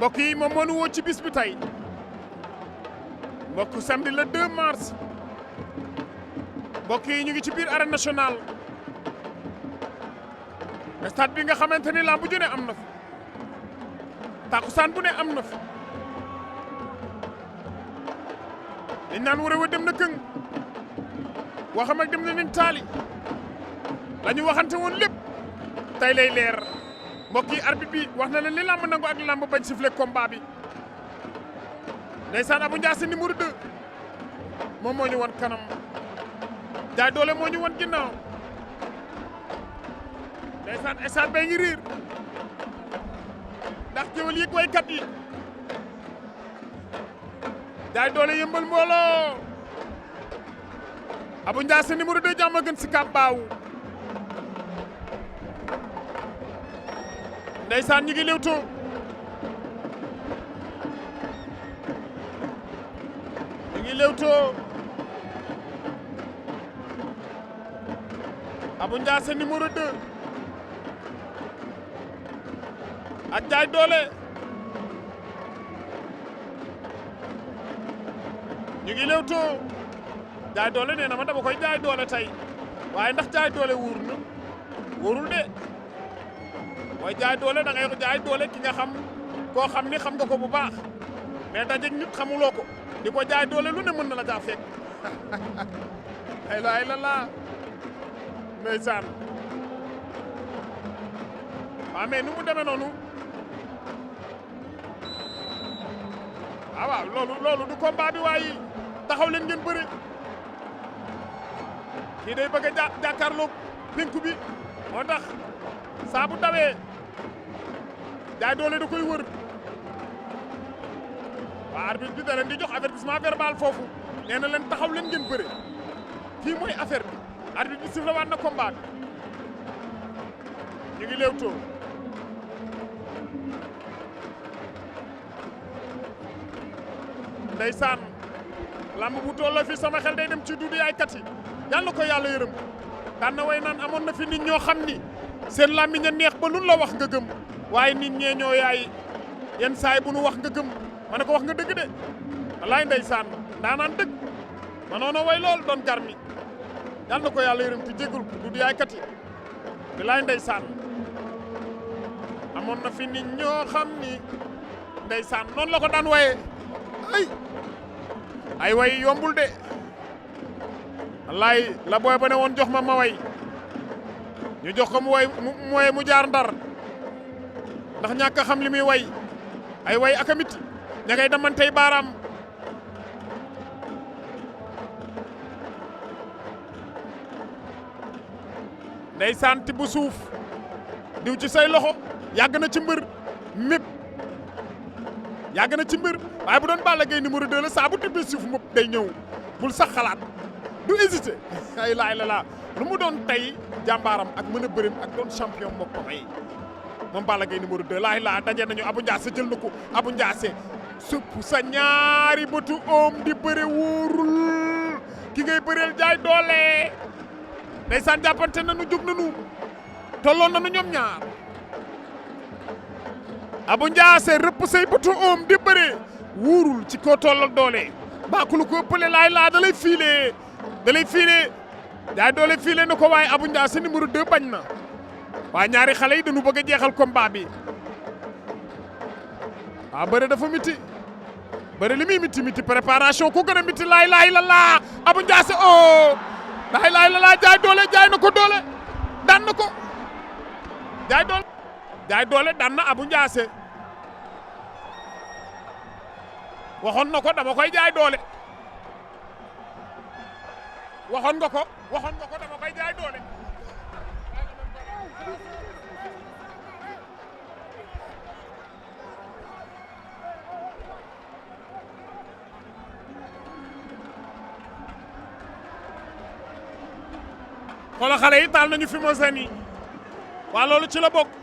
mbokk yi moom moo nu woo ci bis bi tey mbokk samedi le 2 mars mbokk yi ñu ngi ci biir arène nationale stade bi nga xamante ni lamb ju ne am na fi takkusaan bu ne am na fi liñ naan wara wa dem na këng waxam ak dem na nin taali la ñu waxante woon lépp tey lay leer mbokk yi arbitre bi wax na leen li lamb nangu ak lamb bañ sifflé combat bi ndeysaan Abou Ndiassé numéro 2 moom moo ñu wan kanam Jaay Doole moo ñu wan ginnaaw ndeysaan stade bay ngi riir ndax jëwal yëg waykat yi Jaay Doole yëmbal mbooloo Abou Ndiassé numéro 2 jàmm gën si kàbbaaw ndeysaan ñu ngi lewtoo Abou Ndiassé numéro 2 ak Jaay Doole ñu ngi lewtoo Jaay Doole nee na ma dama koy jaay doole tey waaye ndax Jaay Doole wóor na wóorul de mooy Jaay Doole da ngay jaay doole ki nga xam koo xam ni xam nga ko bu baax mais dajeeg nit xamuloo ko di ko jaay doole lu ne mën na la caa fekk ay la ndeysaan waaw mais nu mu demee noonu waaw loolu du combat bi waaye taxaw leen ngeen bëre kii day bëgg a jàkkaarloog penku bi moo tax saa bu dawee Jaay Doole da koy wër waa arbitre bi da leen di jox avertissement verbal foofu nee na leen taxaw leen ngeen bëre fii mooy affaire bi arbitre bi sifflé waat na combat bi ñu ngi léewtoo ndeysaan lamb bu tolloo fi sama xel day dem ci duudu yaay kat yi yàlla ko yàlla yërëm daan na way naan amoon na fi nit ñoo xam ni seen làmmiñ a neex ba luñ la wax nga gëm waaye nit ñee ñoo yaay yenn saay bu nu wax nga gëm ma ne ko wax nga dëgg de wallaay ndeysaan daanaan dëgg ma noonu way lool doon garmi yàlla na ko yàlla yërëm te jéggul ko duudu yaay kat yi wallaay ndeysaan amoon na fi nit ñoo xam ni ndeysaan noonu la ko daan waye ay way yombul de wallaay la booy ba ne woon jox ma way ñu jox ko mu way mu jaar ndar ndax ñàkk a xam li muy way ay way akamit ña ngay damantey baaraam ndeysaan tibb suuf diw ci say loxo yàgg na ci mbër mépp yàgg na ci mbër waaye bu doon Balla Gaye numéro 2 la saa bu tibbee suuf mopp day ñëw bul sax xalaat du hésité ay laay la lu mu doon tey jàmbaaram ak mën a bërim ak doon champion moo ko may moom Balla Gaye numéro 2 laay laa daje nañu Abou Ndiassé jël na ko Abou Ndiassé supp sa ñaari bëtu oom di bëre wóorul ki ngay bëreel Jaay Doole ndeysaan jàppante nañu jóg nañu tolloon nañu ñoom ñaar Abou Ndiassé rëpp say bëtu oom di bëre wóorul ci koo tollal doole baakulu ko ëppale laay laa da lay fiile Jaay Doole fiile na ko waaye Abou Ndiassé numéro 2 bañ na waaye ñaari xale yi dañu bëgg a jeexal combat bi waaw bëre dafa miti bëre li muy miti préparation ku gën a miti laay la laa Abou Ndiassé laay la laa Jaay Doole jaay na ko doole daan na ko Jaay Doole daan na Abou Ndiassé waxoon na ko dama koy jaay doole waxoon nga ko dama koy jaay doole xoola xale yi taal nañu fi mo seen yi waa loolu ci la bokk